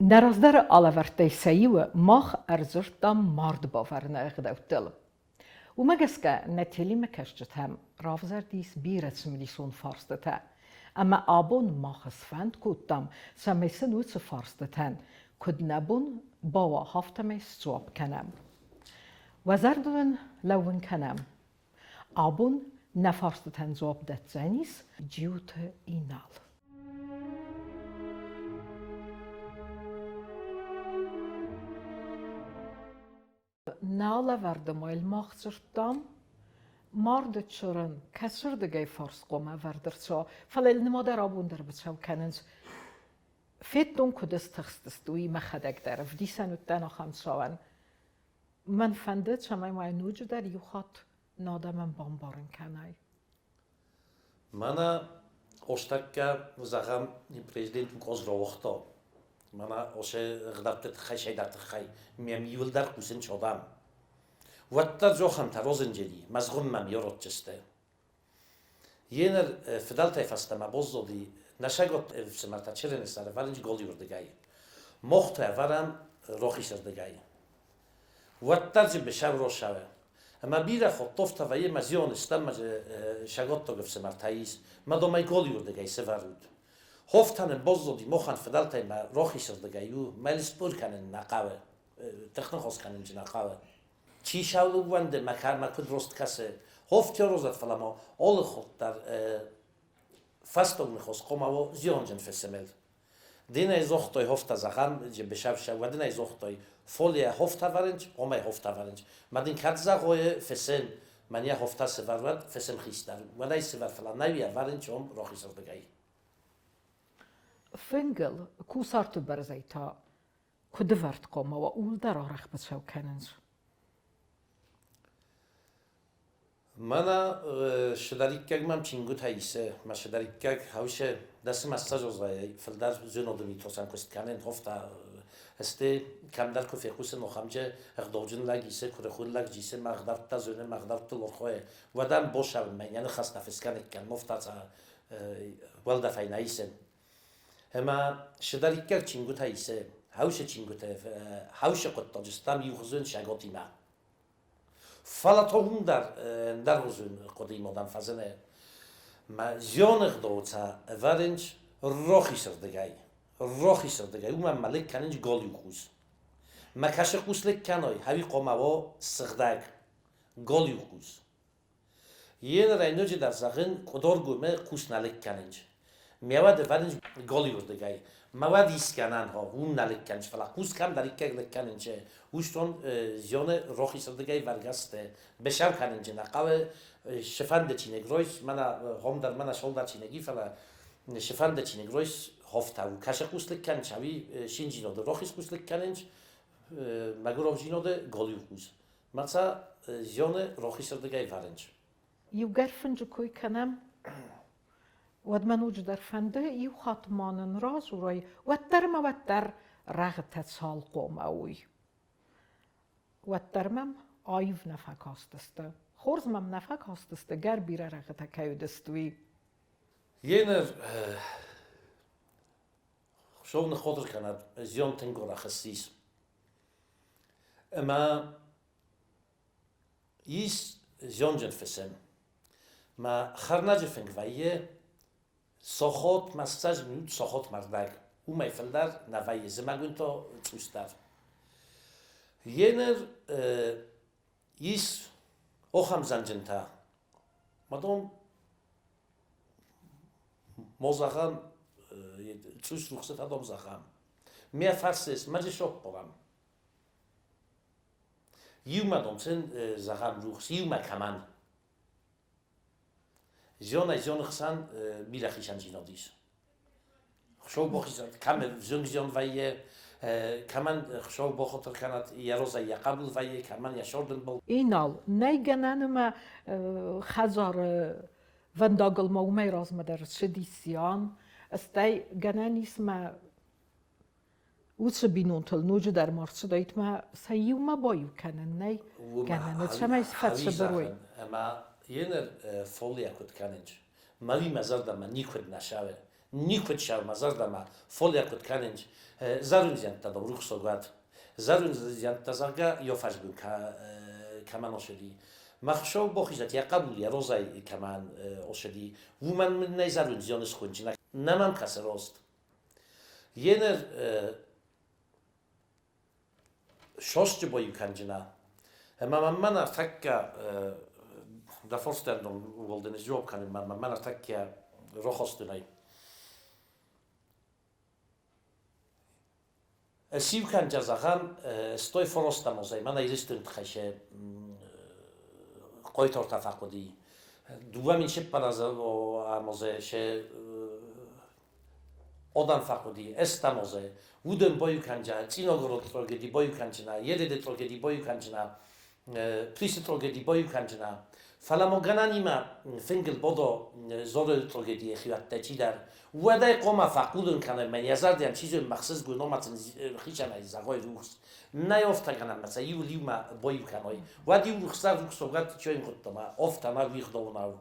Нӕ раздӕры алӕвӕрдтӕй сӕ иуы мах ӕрдзырдтам мард бавӕрыны ӕгъдӕуттыл. Уымӕ гӕсгӕ нӕ телемӕкӕсджытӕм равзӕрдис бирӕ цымыдисон фарстытӕ. Ӕмӕ абон мах сфӕнд кодтам, цӕмӕй сын уыцы фарстытӕн куыд нӕ бон бауа, афтӕмӕй сдзуапп кӕнӕм. Уӕ зӕрдыл ын лӕууын кӕнӕм, Абон нӕ фарстытӕн дзуапп дӕтдзӕнис Джиоты Инал. Нӕ алӕвӕрды ма йыл мах дзырдтам, марды чырын кӕцырдыгӕй фарс хъуамӕ ӕвӕрд ӕрцӕуа, фӕлӕ йыл нымад дӕр абон дӕр быцӕу кӕнынц. Федтон, куыд стыхстысты, уый мӕхӕдӕг дӕр ӕвдисӕн уыдтӕн ахӕм цауӕн. Мӕн фӕнды, цӕмӕй ма ноджыдӕр иу хатт нӕ адӕмӕн бамбарын кӕнай. Мӕнӕ Остӕккӕ, зӕгъӕм, президент указ рауагъта. Мӕнӕ осе гъдӕутты тыххӕй, шайдар тыххӕй мӕм иуылдӕр хъусын чодам. Уӕддӕр зохӕнтӕ розынджели, мӕзгъуынмӕ миоротчысты. Еныр фыдӕлтӕй фӕстӕмӕ боззоди нӕ сӕгот ӕфсымӕртӕ чырыны сӕр ӕвӕрынч голиуырдыгӕй. Мохтӕ ӕвӕрӕм рохисырдыгӕй. Уӕддӕр дзы бысӕу росауы. Ӕмӕ бирӕ хотофтӕ вӕййы мӕ зионы стӕм мӕ сӕготтог ӕфсымӕртӕ ис, мӕ домӕй голиуырдыгӕй сывӕрут. Хофтӕ нын боззоди мохӕн фыдӕлтӕй мӕ рохисырдыгӕй у, мӕ лыспъур кӕнын нӕ хъӕуы, тыхныхос кӕнын нӕ хъӕуы. Чи саулуг уӕнды, мӕ кармӕ куыд рост кӕсы, хофтёрозат, фӕлӕ ма олы ход дӕр фӕстаг ныхос хъуамӕ зионджын фесемел. Динӕй зогътой хофтӕ зӕгъӕн, же бешавша, уӕдинӕй зогътой фолия хофтӕ вӕрынч, омӕй хофтӕ вӕрынч. Ма дин кӕд зӕгъое фесен, мӕн йӕ хофтӕ сывӕр уӕд фесем хистӕр. Уӕдӕй сывӕр, фӕлӕ нӕуи ӕвӕрынч ом рохисырдыгӕй. Фынгыл кусарты бӕрзӕй та куыд ӕвӕрд хъуамӕ уа, ууыл дӕр арӕх быцӕу кӕнынц. Мӕнӕ сыдӕриккаг мӕм чингуытӕ исы, мӕ сыдӕриккаг хаусе дӕсымӕ ссӕдзозӕй фылдӕр зыноды митосан куыст кӕнын, хофта сты кӕмдӕр куы фехъусын, охамджы ӕгъдауджын лӕг исы, куырыхон лӕг исы, мӕ ӕгъдӕуттӕ зоны, мӕ ӕгъдӕуттыл орхойы. Уӕдӕ босавын мӕ йӕ ныхӕстӕ фескӕниккӕн, мофта уӕлдӕфӕй нӕ исын. Ӕмӕ сыдӕриккаг чингуытӕ исы, хаусы чингуытӕ, хаусы хъуыддаджы стӕм иухуызон сӕготимӕ. Фӕлӕ то уым дӕр ӕндӕргъуызон хъуыдыимӕ дӕм фӕзыны. Мӕ зионы гъдоуцӕ ӕвӕрынц рохисырдыгӕй. Рохисырдыгӕй, уымӕн мӕ лыг кӕнынц голиу хъус. Мӕ кӕсы хъус лыг кӕной, хӕуи хъомӕ уо сыгъдӕг, голиу хъус. Еныр ӕй ноджыдӕр зӕгъын, къуыдоргомы хъус нӕ лыг кӕнынц. Ме уӕд ӕвӕрынц голиуырдыгӕй. Мӕ уӕд искӕнӕн хо, уым нӕ лыг кӕнынц, фӕлӕ хъус кӕмдӕриддӕр лыг кӕнынц, уыстон зионы рохисырдыгӕй вӕргӕсты бесау кӕнынджы нӕ хъӕуы сыфӕнды чиныг ройс, мӕнӕ хом дӕр, мӕнӕ солдар чиныги, фӕлӕ сыфӕнды чиныг ройс хофтӕ у. Кӕсы хъус лыг кӕнынц, ӕви шинджиноды рохис хъус лыг кӕнынц, мӕгуыров жиноды голиу хъус. Маца зионы рохисырдыгӕй вӕрынч. Иугӕр фынджы кой кӕнӕм, уӕд мӕ ноджыдӕр фӕнды иу хатт ма нын радзурай, уӕддӕр ӕмӕ уӕддӕр рӕгъытӕ цал хъуамӕ уой. Уӕддӕр мӕм аив нӕ фӕкастысты. Хорз мӕм нӕ фӕкастысты, гӕр бирӕ рӕгъытӕ кӕй уыдысты, уый. Еныр Хуыцау ныххатыр кӕнӕд, зиан тынг арӕх ссис. Ӕмӕ ис зианджын фысым. Мӕ хӕрнӕджы фынг вӕййы сахат мӕ 20 минут, сахат мӕ рдӕг. Уымӕй фылдӕр нӕ вӕййы, зымӕгон та цъусдӕр. Еныр ис ахӕм зӕнджынтӕ. Мадон Мо зӕгъӕм, цъус рухсытӕ дом зӕгъӕм. Ме фарсес мӕджы соппорам. Иумӕ домцен зӕгъӕм рухс, иумӕ кӕмӕн. Зионӕй зионы хсӕн бирӕ хицӕндзинад ис. Хуыцаубохизӕн кӕм зынгзион вӕййы, кӕмӕн хуыцаубохотыр кӕнӕд йӕ розӕй йӕ хъӕбул вӕййы, кӕмӕн йӕ сордын был. Инал, нӕй гӕнӕн ӕмӕ хӕдзары фӕндагыл ма уымӕй размӕ дӕр ссыдис зиан, стӕй гӕнӕн ис мӕ уыцы бинонтыл ноджыдӕр ма рцыдаид мӕ сӕ иумӕ баиу кӕнын нӕй гӕнӕн, цӕмӕй фӕцыбыр уой. Ӕмӕ еныр фолийӕ куыд кӕнынц? Мӕли мӕ зӕрдӕмӕ никуыд нӕ цӕуы. Никуыд сау мӕ зӕрдӕмӕ, фолиа куыд кӕнынц, зӕрундзиӕнттӕ дӕр рухсаг уӕд. Зӕрундзиӕнттӕ, зӕгъгӕ, ё фӕзгун кӕмӕн осӕди. Мах шоу бохизӕт йӕ хъӕбул йӕ розӕй кӕмӕн осӕди, уымӕн мын нӕй зӕрундзион схуынджын. Нӕ мӕм кӕсы рост. Еныр сосджы бою кӕнджына. Ӕмӕ мӕм мӕн ӕртӕккӕ дӕ форстӕндон уолден сжоб кӕнын мӕ мӕн ӕртӕккӕ рохостынӕй. Сив кӕнджа зӕгъӕн, стой форостамозӕй, мӕнӕ Ирыстон тыххӕй хъойтортӕ фӕхъуыди. 2004 амозе се одан фӕхъуыди, эстамозе, уден бою кӕнджа, Цъиногород трагеди бою кӕнджына, Ереды трагеди бою кӕнджына, Присы трагеди бою кӕнджына. Фӕлӕ мо гӕнӕнимӕ фынгыл бодо зоры трагедийы хиуӕттӕ чидӕр. Уӕдӕй хъома фӕхъудын кӕны мӕн йӕ зӕрдӕн чи зоны мӕхсызгуы номацын хицӕнӕй зӕгъой рухс. Нӕй офтӕ гӕнӕн мӕ сӕ иу иумӕ бою кӕной. Уӕд иу рухсаг рухсогӕд чойн кодта офтӕ ма уигъдоунау.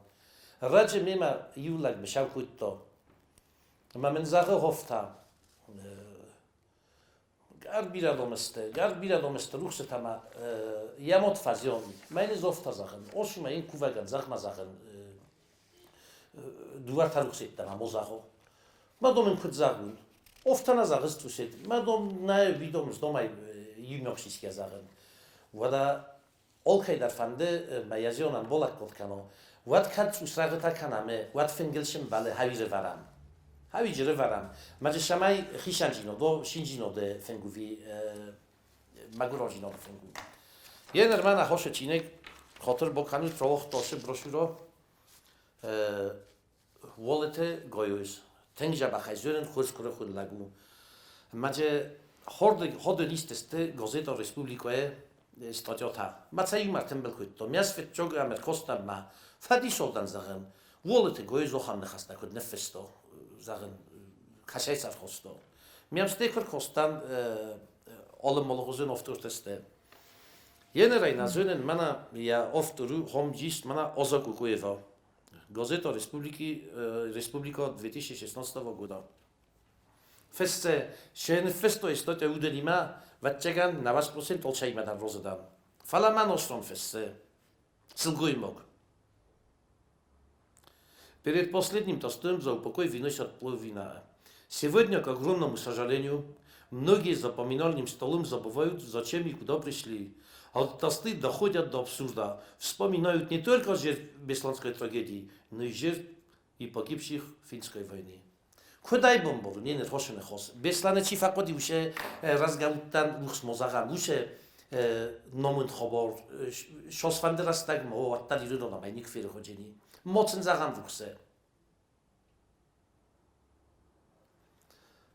Раджы мемӕ иу лӕг мысау кодта. Ӕмӕ мын зӕгъы офтӕ. Гӕрбирадомысты, гӕрбирадомысты рухсытӕ ма йӕ мот фӕзион. Мӕн зофтӕ зӕгъын, осумӕ ин кувӕгӕн зӕгъмӕ зӕгъын, дыууӕртӕ рухсеттӕ ма мозагъо. Ма дом ин куд зӕгъун? Офтӕ нӕ зӕгъыс тусет. Ма дом нӕ видом домай юмёкшиске зӕгъын. Уӕдӕ алкӕй дӕр фӕнды мӕ язионӕн болаккод кӕно, уӕд кӕд цъусрӕгъытӕ кӕнӕм, уӕд фынгыл сымбӕлы хӕуиры вӕрӕм. Хӕуиджыры вӕрӕм. Мӕджы сӕмӕй хицӕнджиноdo, шинджиноды фынгуви, мӕгуырожиноды фынгу. Е нырма нахосы чиныг хотыр боканут троохтосы брошюро Уолыты Гойуз. Тынг дзӕбӕхӕй зонын хорз куырыхон лӕг у. Мӕджы ходы листысты газета республикӕйы статьятӕ. Мӕ цӕ иумӕ ӕртымбыл кодтон. Ме сфыццаг ӕмӕ ркостам мӕ фӕдисолдан зӕгъын. Уолыты Гойуз ахӕм ныхӕстӕ куыд ныффыста, зӕгъын, кӕсӕй сӕ ӕрхоста. Ме мсте куы ркостан алы молгъузын офтуртысты. Енерӕй нӕ зонын, мӕнӕ йӕ офтуру хом джист мӕнӕ Оза Кукуева. Газета Республики, Республика 2016 года. Фессе, се ныффыстой статья уыдонимӕ, вӕццӕгӕн, 90% алцӕимӕ дӕр розыдан. Фӕлӕ ма ностон фессе. Сылгоймаг. Перед последним тостом за упокой выносят плов вина. Сегодня, к огромному сожалению, многие за поминальным столом забывают, зачем и куда пришли. А тосты доходят до абсурда. Вспоминают не только жертв Бесланской трагедии, но и жертв и погибших в финской войне. Кудай бомбор, не не хос. Беслане чи факоди уше разгауттан лухс мозаган уше номын хобор шосфандерастаг мо аттали рудона майник ферходжени. Моцен заган вуксе.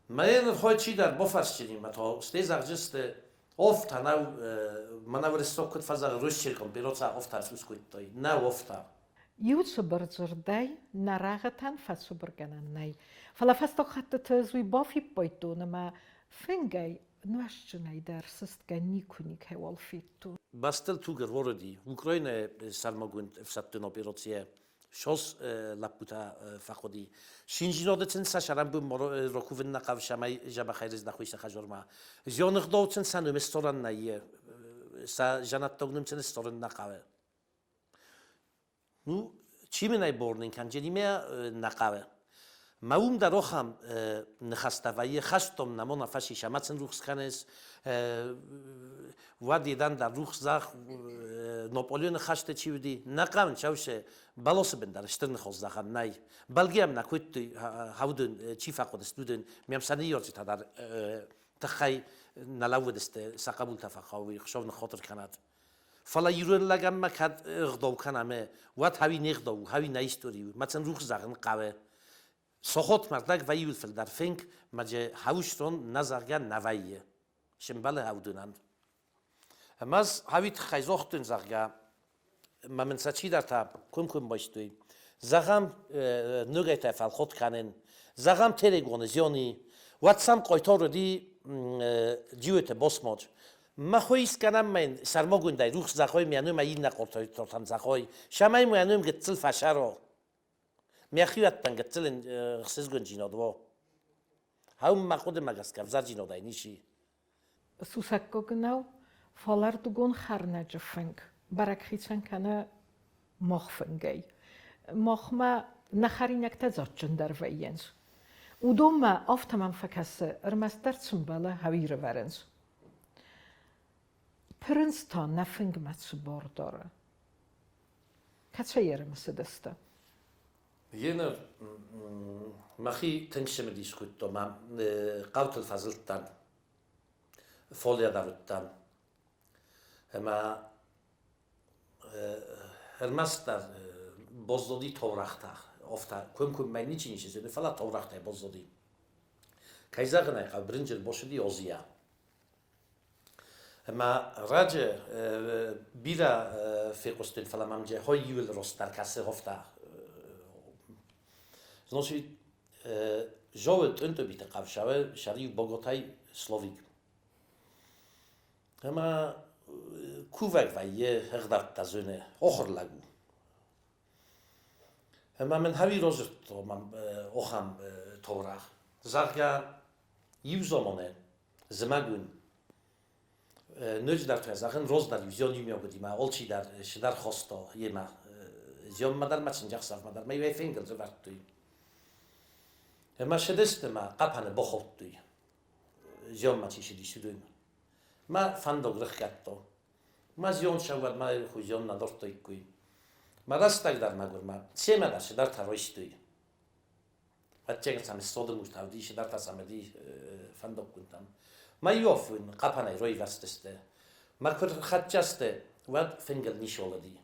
Мӕн хойчидар бофарсчини мато стезагжисте офта нау манавресо куд фазаг русчирком бероца офта сускуиттой нау офта. Иу цыбырдзырдӕй нӕ рӕгъытӕн фӕцыбыргӕнӕн нӕй, фӕлӕ фӕстаг хӕттыты ӕз уый бафиппайдтон ӕмӕ фынгӕй нуӕзтджынӕй дӕр сыстгӕ никуы никӕйуал федтон. Бӕстыл туг ӕрворыди Украинӕйы сӕрмагонд ӕфсӕддон операцийӕ Шос лӕппутӕ фӕхъуыди. Шинжиноды цын сӕ сӕрӕнбын рокувын нӕ хъӕв сӕмӕй зӕбӕхӕй рыздӕхуй сӕ хӕзормӕ. Зионыгъдоу цын сӕ ном сторан нӕй, сӕ зӕнӕттог ном цын сторын нӕ хъӕуы. Ну, чи мын ӕй борнын кӕндженимӕ нӕ хъӕуы. Мӕ уым дӕр охӕм ныхӕстӕ вӕййы, хӕстом нӕмона фӕсис ӕмӕ сын рухс кӕныс, уӕд едан дӕр рухс зӕгъ, Наполеоны хӕсты чи уыди, нӕ хъӕуын чаусе бӕлосы бын дӕр стыр ныхос зӕгъӕн нӕй. Бӕлгиам нӕ кодтой хаудын, чи фӕхъуыдысты, уыдон, мӕм сӕ ныййарджытӕ дӕр тыххӕй нӕ лӕууыдысты, сӕ хъӕбултӕ фӕхъӕуы, Хуыцау ныххатыр кӕнӕд. Фӕлӕ ирон лӕгӕн ма кӕд ӕгъдау кӕна ме, уӕд хауи не гъдау, хауи нӕ истори, ма цын рухс зӕгъын хъӕуы. Сохот мӕрдаг вӕййы фылдӕр фынг, ма же хауыстон нӕ зӕгъгӕ нӕ вӕййы. Сымбӕлы хӕудынӕн. Ӕмӕ ӕз хауи тыххӕй зохтын, зӕгъгӕ, ма мын сӕ чидӕртӕ куым-куым байстой. Зӕгъӕм, ногӕй фӕлхот кӕнын, зӕгъӕм, Терегоны зиони, уӕд сӕм къойтор уыди Джиоты Босмодж. Махой искӕнӕм мӕн сӕрмагондӕй рухс зӕгъой мӕ ном иннӕ къортӕн зӕгъой, сӕмӕй мӕ ном гыццыл фӕсӕро. Мӕхиуӕттӕн гыццыл ӕхсызгондзинад уа. Хау мӕ хъуыдымӕ гӕсгӕ ӕвзӕрдзинадӕй ницы. Сусӕггаг нӕу, фалӕрдыгон хӕрнӕджы фынг бӕрӕг хицӕн кӕны мах фынгӕй. Махмӕ нӕ хӕринӕгтӕ дзаджджындӕр вӕййынц. Уыдонмӕ афтӕ мӕм фӕкӕсы, ӕрмӕстдӕр цы мбӕлы, хӕуиры вӕрынц. Пырындз та нӕ фынгмӕ цы бар дары? Кӕцӕй ӕрымысыдысты? Еныр мӕхи тынг цымыдис кодтон, мӕ хъӕутыл фӕзылдтӕн, фолиа уыдтӕн. Ӕмӕ ӕрмӕстдӕр баззади таурӕгътӕ. Афтӕ комкоммӕ ничи ницы зоны, фӕлӕ таурӕгътӕй баззади. Кӕй зӕгъын ӕй хъӕуы, бырынджын басыди Азийӕ. Ӕмӕ раджы бирӕ фехъуыстон, фӕлӕ мӕм хой иуыл ростдӕр кӕсы афтӕ. Значит, Жоы тъынтъыбиты хъӕвсауы сӕр-иу Боготай Словик. Ӕмӕ кувӕг вӕййы, ӕгъдӕуттӕ зоны, охыр лӕг у. Ӕмӕ мын хӕви радзырдта охӕм таурӕгъ, зӕгъгӕ, иу заманы зымӕгон ноджыдӕр та зӕгъын, раздӕр иу зиан иумиаг уыди, мӕ алчидӕр цыдӕр хаста йемӕ. Зианмӕ дӕр мӕ чындзӕхсӕвмӕ дӕр мӕ иуӕй фынгыл ӕвӕрдтой. Ӕмӕ цыдысты мӕ хъӕпӕны бахаудтой, зианмӕ чи цыдис, уыдон. Мӕ фӕндаг рыхгӕдта. Мӕ зион сӕуӕд мӕ хуызион нӕ дардтаиккой. Мӕ рӕстӕг дӕр мӕгуыр мӕ семӕ дӕр цыдӕртӕ райстой. Ӕцӕг сӕм ссоды муртӕ уыди, цыдӕртӕ сӕм уыди фӕндаггонтӕм. Мӕ иуафон хъӕпӕнӕй райвӕрстысты. Мӕ куы рхӕццӕ сты, уӕд фынгыл ницыуал уыди.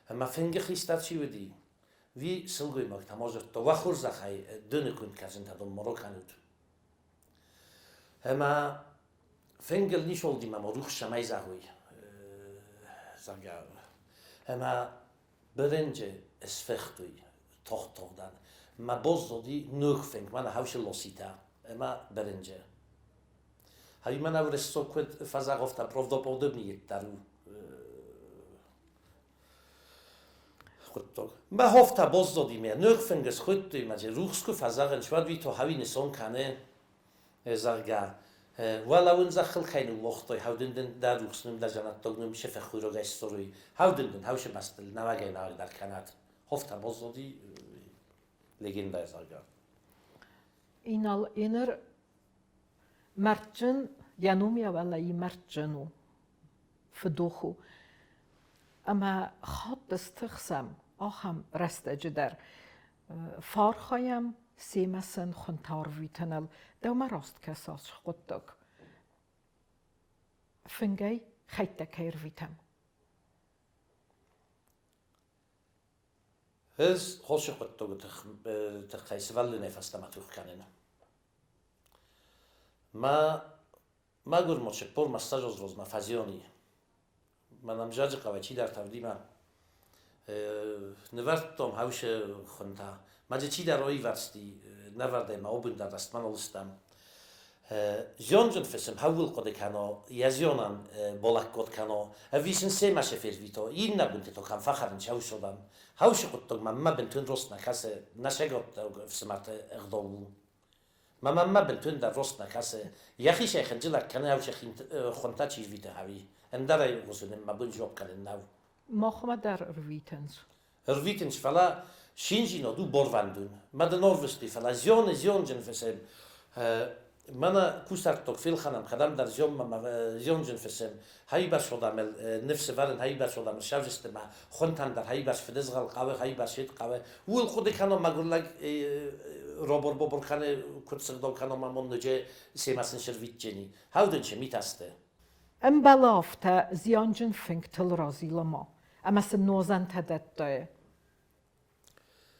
Ӕмӕ фынгы хистӕр чи уыди, уый сылгоймӕгтӕм адзырдта, уӕ хорзӕхӕй доны конд кӕрдзынтӕ дон ма ракӕнут. Ӕмӕ фынгыл ницыуал уыди, мӕ ма рухс цӕмӕй зӕгъой, зӕгъгӕ. Ӕмӕ бырынджы сфыхтой тагъд-тагъдӕн. Мӕ баззади ног фынг, мӕнӕ хӕвсы лоситӕ ӕмӕ бырынджы. Ӕви мӕнӕ уырыссаг куыд фӕзӕгъ, правдоподобный дӕр у хъуыддаг. Мӕ хофтӕ баззади ме ног фынг схуыдтой, мӕ рухс куы фӕзӕгъынц, уӕд уый то хӕви нысан кӕны, зӕгъгӕ, уӕлӕуын зӕххыл кӕй ныууагътой, хӕвдын дын дӕ рухс ном, дӕ дзӕнӕттаг ном се фӕхуйрагӕй сдзурой, хӕвдын дын хӕвсы бӕстыл нӕуӕгӕй-нӕуӕгдӕр кӕнӕд. Хофтӕ баззади легендӕйы, зӕгъгӕ. Инал еныр мӕрдджын, йӕ ном йӕ уӕлӕ и мӕрдджын у, фыдох у. Ӕмӕ хатт стыхсӕм ахӕм рӕстӕджы дӕр. Фархайӕм семӕ сын хуынтӕ арвитыныл. Дӕумӕ раст кӕса хъуыддаг. Фынгӕй хӕйттӕ кӕй рвитӕм. Ӕз хосы хъуыддагы тыххӕй сывӕллонӕй фӕстӕмӕ тох кӕнын. Мӕ мӕгуыр мо 40 ма 20 размӕ фӕзиан и. Мӕн ӕмзаджы хъӕуӕй чидӕртӕ уыди мӕ нывӕрдтон хӕусы хуынтӕ. Мӕ дзы чидӕр оивӕрсти нӕвӕрдӕй мӕ обын дӕр рӕстмӕ нал стӕм. Зионджын фысым хӕуыл хъуыды кӕно, йӕ зионӕн балӕггад кӕно, ӕви сын семӕ се фервито, иннӕ бынты то кӕм фӕхӕрынц хӕусодӕн. Хӕусы хъуыддагмӕ мӕ бынтон рост нӕ кӕсы, нӕ сеготтаг ӕфсымӕрты ӕгъдау у. Мӕ мӕнмӕ бынтон дӕр рост нӕ кӕсы, йӕхицӕй хынджылӕг кӕны хӕусы хуынтӕ чи рвиты ӕви, ӕндӕрӕй уыцы мӕ бон дзуапп кӕнын нӕу. Махмӕ дӕр ӕрвитынц. Ӕрвитынц, фӕлӕ синдзинад у борвӕндон. Мӕ дын ӕрвыстой, фӕлӕ зионы зионджын фысым. Мӕнӕ кусӕрттаг фелхӕнӕм кӕдӕмдӕр зионмӕ зионджын фысым. Хайбӕрц одамыл ныфсы вӕрын, хайбӕрц одамыл сӕвзысты мӕ хуынтӕн дӕр хайбӕрц фыдызгъӕл хъӕуы, хайбӕрц фед хъӕуы. Ууыл хъуыды кӕнон мӕгуыр лӕг робор-бобор кӕны, куыд сыгъдау кӕнон мӕ монныджы семӕ сын сырвитджени. Хӕудынчы митасты. Ӕмбӕлы афтӕ зианджын фынгтыл разилы ма ӕмӕ сын нозӕнтӕ дӕтты.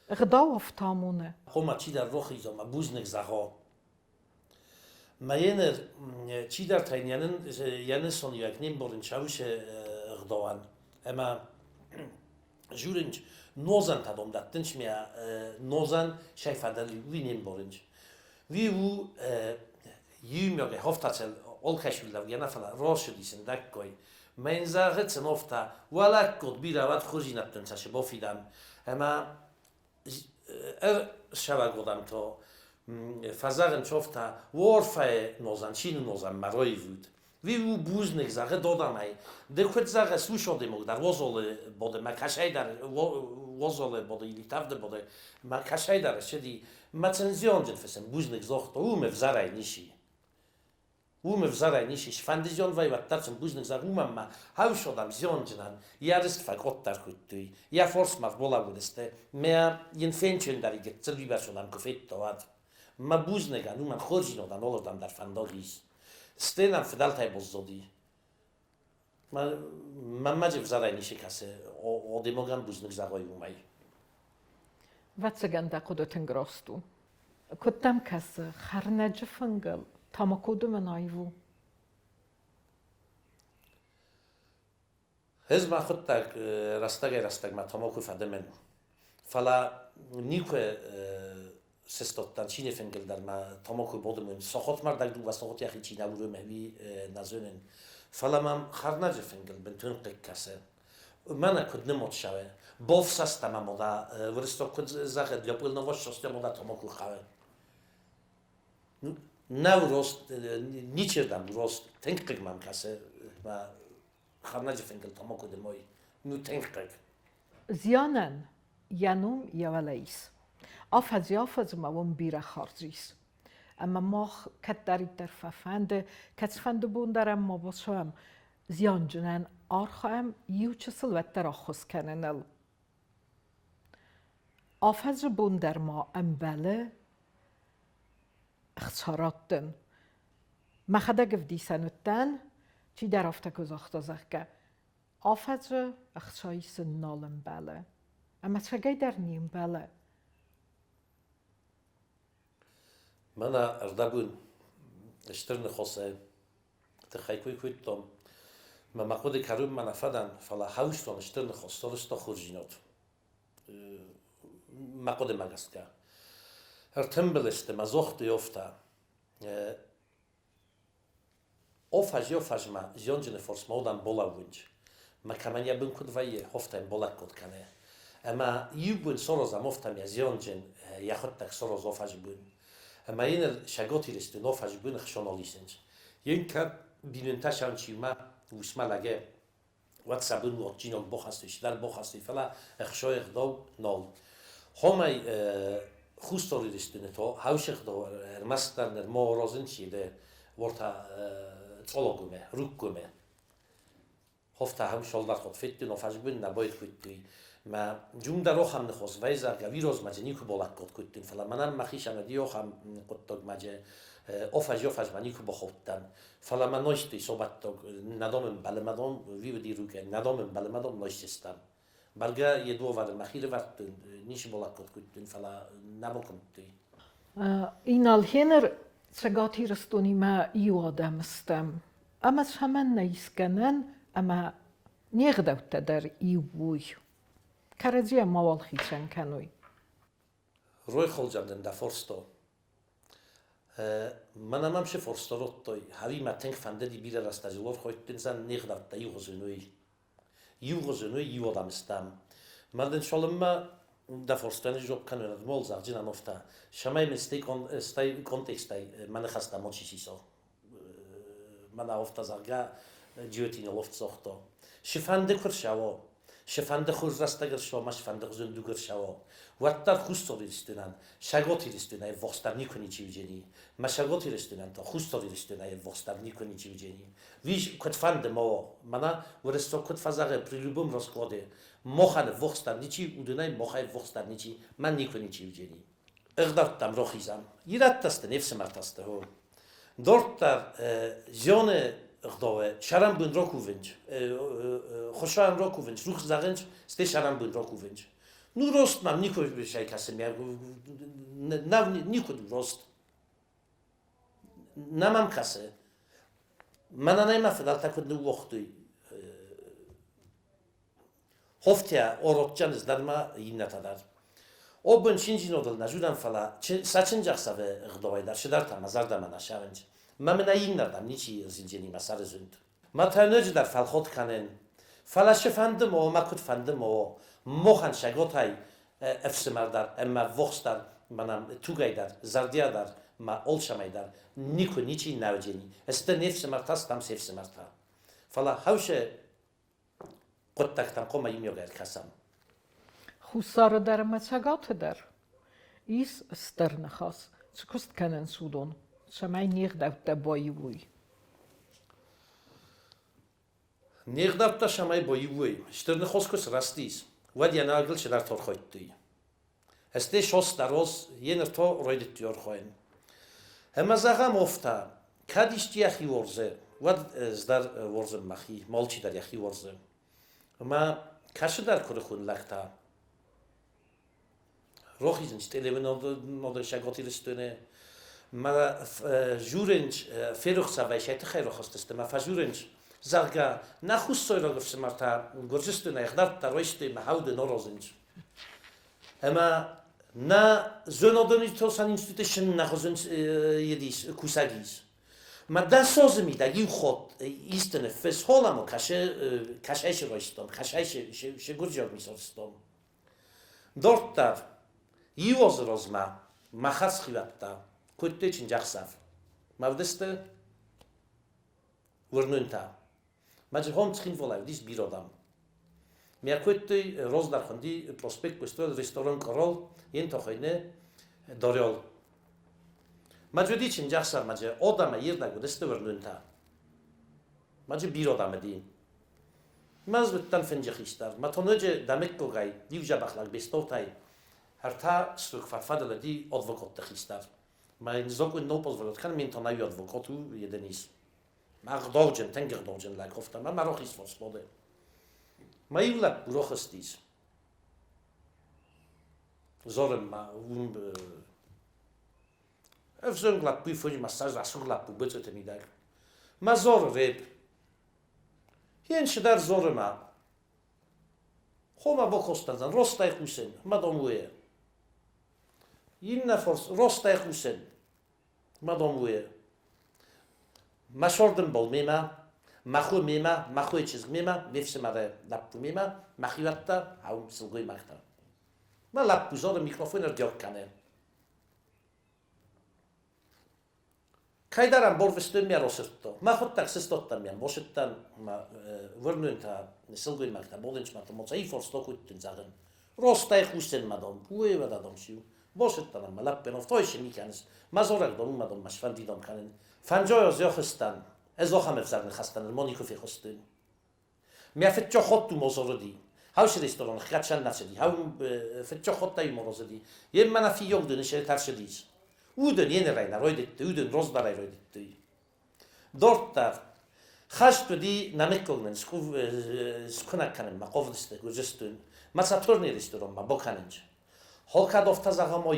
Ӕгъдау афтӕ амоны. Хъуамӕ чидӕр рохиза мӕ бузныг зӕгъа. Мӕ чидӕртӕ йӕ нысаниуӕг не мбарынц уыцы ӕгъдауӕн ӕмӕ журынц нозӕнтӕ дон дӕттынц мӕ нозӕн сӕ фӕдыл уый не мбарынц. Уый у иумиагӕй хофтацел алкӕсуыллӕугӕ нӕ, фӕлӕ рацыди сындӕггай. Мӕн зӕгъы цын офта, уӕлӕггод бирӕ уӕд хорздзинӕдтӕн цасы бафидӕм. Ӕмӕ Ӕрсӕвӕгодам то фӕзӕгъын чофта уорфӕе нозан, чины нозан мароивуд. Ви у бузныг зӕгъы додамӕй. Ды куыд зӕгъыс, усодемог дӕр уозолы боды мӕ кӕсӕйдӕр уозолы боды или тавды боды мӕ кӕсӕйдӕр ссыди. Мӕ цензионджын фысым бузныг зогъто, уым ӕвзӕрӕй ничи. Уым ӕвзӕрӕй ничи сфӕнды зионвӕй, уӕддӕр сын бузныг зӕгъ, уымӕн ма хӕусодам зионджынӕн йӕ рыст фӕкъоддӕр кодтой, йӕ форсмӕ рбалӕууыдысты, мӕ йын фенчындӕр и гыццыл уыйбӕрц куы федта, уӕд. Мӕ бузныг уымӕн хорзинодӕн алырдӕм дӕр фӕндаг ис. Стӕй нӕм фыдӕлтӕй баззади. Мӕнмӕ же взӕрӕй ницы кӕсы, адӕймагӕн бузныг зӕгъой уымӕй. Ӕвӕццӕгӕн дӕ хъуыды тынг раст у. Куыд дӕм кӕсы, хӕрнӕджы фынгыл тамако дымын аив у? Ӕз мӕхуыдтӕг рӕстӕгӕй-рӕстӕгмӕ тамако фӕдымын. Фӕлӕ никуы сыстадтӕн чи не фынгыл дӕр мӕ тамако бадымын. Сахатмӕрдӕг дыууӕ сахат йӕхи чи нӕ уромы, уый нӕ зонын. Фӕлӕ мӕм хӕрнӕджы фынгыл бынтон хъыг кӕсы. Мӕнӕ куыд нымад цӕуы. Бафсӕста мӕ мода, уырыссаг куыд зӕгъы, для пыльного счастья мода тамако хъӕуы. Нӕу рост, ничердӕм рост, тынг хъыг мӕм кӕсы мӕ хӕрнӕджы фынгыл тамако дымой. Ну тынг хъыг. Зианӕн йӕ ном йӕ уӕлӕ ис. Афӕдзи-афӕдзмӕ уым бирӕ хардз ис. Ӕмӕ мах кӕддӕриддӕр фӕфӕнды, кӕцыфӕнды бон дӕр ӕм ма бацӕуӕм, зианджынӕн архайӕм иу чысыл уӕддӕр ӕххуыс кӕныныл. Афӕдзы бон дӕр ма ӕмбӕлы ӕхца раттын. Мӕхӕдӕг ӕвдисӕн уыдтӕн, чидӕр афтӕ куы загъта, зӕгъгӕ, афӕдзы ӕхца исын нал ӕмбӕлы. Ӕмӕ цӕгӕйдӕр не мбӕлы. Мӕнӕ ӕрдӕбон стыр ныхасӕй тыххӕй куы кодтон, мӕ мӕ хъуыды кӕронмӕ нӕ фӕдӕн, фӕлӕ хауыстон стыр ныхас, сарӕзта хорздзинад. Мӕ хъуыдымӕ гӕсгӕ. Ӕртымбыл сты мӕ зохты ёфтӕ. Офӕз-ёфӕзмӕ зионджыны форсмӕ уыдан болӕууынч. Мӕ кӕмӕн йӕ бын куыд вӕййы, офтӕм болӕггод кӕны. Ӕмӕ иу бон сорозам офтӕм йӕ зионджын йӕхуыдтӕг сороз офӕзы бын. Ӕмӕ йын Сӕгот Ирыстон офӕзы бын ӕхсонол исынч. Йын кӕд бинонтӕ саунчиумӕ усмӕ лӕге, уӕд сӕ бын уодджиног бохастой, чидӕр бохастой, фӕлӕ ӕхсой ӕгъдау нал. Хомӕй Хуссар Ирыстоны то хаусы ӕгъдау ӕрмӕстдӕр нырма аразын чи ды уорта Цъологумӕ, Руккумӕ. Хофта хӕм солдат хот федтин, офазбын нӕ бойт куыдтуй. Мӕ джум дӕр охам ныхос вӕйзӕгъгӕ вирозмӕ дже никуы болаккод куыдтин, фӕлӕ мӕнӕн мӕхи сӕнӕди охам хъуыддагмӕ дже офаз-офазмӕ никуы бахудтӕн. Фӕлӕ мӕ нозтый собаттог нӕ домын бӕлымӕдон вивди руке, нӕ домын бӕлымӕдон нозтистӕн. Бӕргӕ едуовары мӕхи рывӕрдтон, ницы болаккод куыдтин, фӕлӕ нӕ бакуымдтой. Инал Хенер Цӕгат Ирыстонимӕ иу адӕм стӕм. Ӕмӕ цӕмӕннӕ ис гӕнӕн, ӕмӕ не гъдӕуттӕ дӕр иу уой, кӕрӕдзийӕ мауал хицӕн кӕной? Рой холджанден дӕ форсто. Мӕнӕ мӕм цы форсто родтой, хӕви мӕ тынг фӕндыди бирӕ рӕстӕджы лор хойттынцӕн не гъдӕуттӕ иугъуызон уый. Иугъуызон уый иу адӕм стӕм. Мӕ дын цалынмӕ дӕ форстӕн жоп кӕнын мол загъджын ӕнофтӕ, цӕмӕй мын стӕй контекстӕй мӕ ныхӕстӕ мочи сисо. Мӕнӕ офтӕ зӕгъгӕ, Джиотины лофт согъто. Цыфӕнды куы рцӕуо, цыфӕнды хорз рӕстӕг ӕрцӕуа ӕмӕ цыфӕнды хуызӕн дуг ӕрцӕуо, уӕддӕр Хуссар Ирыстонӕн, Цӕгат Ирыстонӕй ӕввахсдӕр никуы ничи уыдзӕни. Мӕ Цӕгат Ирыстонӕн та Хуссар Ирыстонӕй ӕввахсдӕр никуы ничи уыдзӕни. Виж куыдфӕнды ма уа, мӕнӕ уырыссаг куыд фӕзӕгъы при любом раскладе, махӕн ӕввахсдӕр ничи, уыдонӕй махӕй ӕввахсдӕр ничи, мӕн никуы ничи уыдзӕни. Ӕгъдӕуттӕм рохизӕн. Ирӕттӕ сты, не фсымӕртӕ сты, хо. Дарддӕр зионы ӕгъдауы сӕрӕнбон ракувынч, хуыцауӕн ракувынч, рухс зӕгъынч, стӕй сӕрӕнбон ракувынч. Ну, рост мӕм никуы сӕй кӕсы, никуы рост. Нӕ мӕм кӕсы. Мӕнӕн мӕ фыдӕлтӕ куыд ныууагътой Хофтӕ оротджан ыздӕрма иннӕтӕ дӕр. Обын чинджинодыл нӕ зудӕн, фӕлӕ сӕ чынджӕхсӕвы ӕгъдауӕй дӕр цыдӕртӕ мӕ зӕрдӕмӕ нӕ сӕвынц. Мӕ мын ӕй иннӕрдӕм ничи зынджени мӕ сӕры зынд. Мӕ та ноджыдӕр фӕлхот кӕнын. Фӕлӕ цы фӕнды мо, мӕ куыд фӕнды мо, мохӕн сӕготӕй ӕфсымӕр дӕр ӕмӕ ввохс дӕр, мӕнӕн тугӕй дӕр, зӕрдиа дӕр ма олсамӕй дӕр никуы ничи нӕ уыдзӕни. Сты не фсымӕртӕ, стӕм се фсымӕртӕ. Фӕлӕ хӕусы хъуыддӕгтӕм хъуамӕ иумиаг ӕркӕсӕм. Хуссары дӕр ӕмӕ Цӕгаты дӕр ис стыр ныхас, цы куыст кӕнынц уыдон, цӕмӕй не гъдӕуттӕ баиу уой. Не гъдӕуттӕ цӕмӕй баиу уой, стыр ныхос куы сырӕзтис, уӕд йӕ нагыл цыдӕр торхойдтой. Ӕсте сос дароз йе нырто райдыдтой ӕрхойын. Ӕмӕ зӕгъӕм офта, кӕд исти йӕхи уорзы, уӕд ӕз дӕр уорзын мӕхи, алчи дӕр йӕхи уорзы. Ӕмӕ кӕцыдӕр куырыхон лӕгтӕ рохизынц телевиденийы Ирыстоны, ма журынц, ферохсавӕй сӕ тыххӕй рохстысты, ма фӕжурынц, зӕгъгӕ, нӕ хуссайраг ӕфсымӕртӕ Гуырдзыстонӕй ӕгъдӕуттӕ райстой ӕмӕ хауды норозынц. Ӕмӕ нӕ зонадон иртасӕн институты нӕ едис кусӕг ис. Ма дӕ созы мидӕг иу хатт исты ныффыс, холамо кӕсӕй райстам, кӕсӕй гуырдзиаг мисорстам. Дарддӕр, иу азы размӕ мӕ хӕрзхиуӕттӕ кодтой чындзӕхсӕв. Мӕ уыдысты уырнынтӕ. Мӕ джихом Цхинвалӕй уыдис бирӕ адӕм. Мӕ кодтой раздӕр хуынди проспект куыстой ресторан Корол, йын тохойны Дарьял. Мӕ уыди чындзӕхсӕв, мӕ адӕмӕй ирдӕг уыдысты уырнынтӕ. Мӕ бирӕ адӕм уыди. Мӕ уыдтӕн фынджы хистӕр. Мӕ тоныджы дӕмыккогӕй, иу дзӕбӕх лӕг Бестолтӕй ӕртӕ стук фӕд-фӕдыл уыди адвокатты хистӕр. Мӕ йын закъон нал позволят кӕнын, мин тонӕй адвокат у еденис. Мӕ ӕгъдауджын, тынг ӕгъдауджын лӕг хофта, мӕ мӕ рохис фосбоды. Мӕ иу лӕппу рохыстис. Зорын ма уым ӕвзонг лӕппуйы фынджы массаж рӕсугъд лӕппу быцъыты мидӕг. Мӕ зоры реп. Йен цыдӕр дзоры ма. Хомӕ бакостӕн, ростай хъусен, ма дом уе. Иннӕ форс ростай хъусен, ма дом уе. Мӕ сордынбол мемӕ, мӕ хо мемӕ, мӕ хойы чызг мемӕ, ме фсымӕры лӕппу мемӕ, мӕ хиуӕттӕ, ау сылгоймӕгтӕ. Мӕ лӕппу зоны микрофон ӕрдиаг кӕны. Кӕйдӕр ӕмборвысты ме росырдто. Мӕхуыдтӕг сыстодтӕн ме мбосыдтӕн, мӕ уырнынтӕ, сылгоймӕгтӕ болынчмӕ моцаи форсто куыдтын зӕгъын. Ростай хъусен мӕ дом, уый дом сиу. Босыдтӕн ӕмӕ лӕппен офтойсы ми кӕныс, мӕ зорӕг дом уымӕ дом мӕ сфӕндидом кӕнын. Фӕнджойо зёхыстӕн, ӕз охӕм ӕвзаг ныхӕстӕн мо никуы фехъуыстын. Мӕ фыдчо хотту мозороди. Хауси ресторан хгачан нацеди. Хау фыдчо хоттай морозоди. Ем мана фийогдын ше таршедис. Удын енерай ройдетты, удын роздарай ройдетты. Дорттар хаст уыди намеккогнен скунак кӕнын ма хъовдысты Гуырдзыстон. Маца турни ресторан ма боканынч. Холкадовта загъамо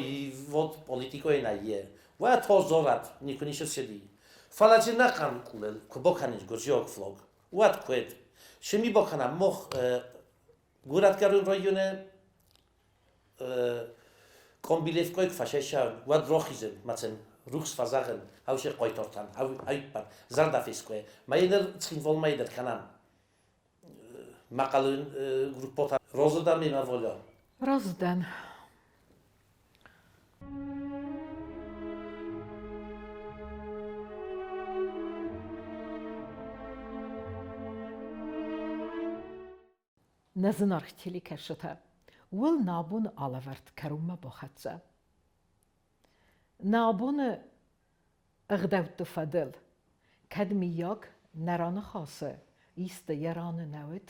вот политикой на е. Уӕ то зорат никуы нишыршеди. Фӕлӕ джы нӕхъӕн къулыл куы боканынч гуырдзиог флог. Уӕд куыд? Шими бокана мох Гуратгӕрон районы Комбилевкой фӕсӕсӕ уӕд рохизын, мацен рухс фӕзӕгъын, хаусе хъойтортан, хауиппан, зӕрдӕфескуе. Ма енер Цхинвалмӕ дӕр кӕнӕм. Мӕхъӕлын группота Розыда мемӕ воля. Разыдӕн. Нӕ зынаргъ телекӕсджытӕ, уыл нӕ абоны алӕвӕрд кӕронмӕ бахӕццӕ. Нӕ абоны ӕгъдӕутты фӕдыл, кӕд мыййаг нӕ раныхасы исты йӕ раны нӕ уыд,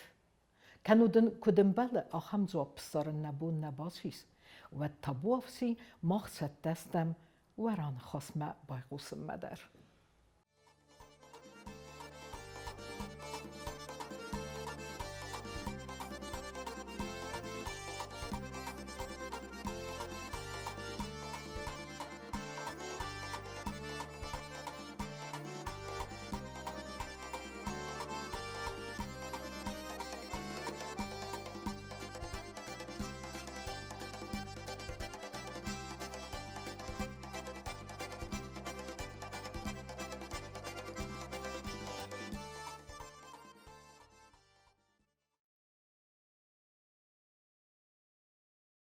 кӕннод ын куыд ӕмбӕлы, ахӕм дзуапп ссарын нӕ бон нӕ бацис, уӕд табуафси мах цӕттӕ стӕм уӕ раныхасмӕ байхъусынмӕ дӕр.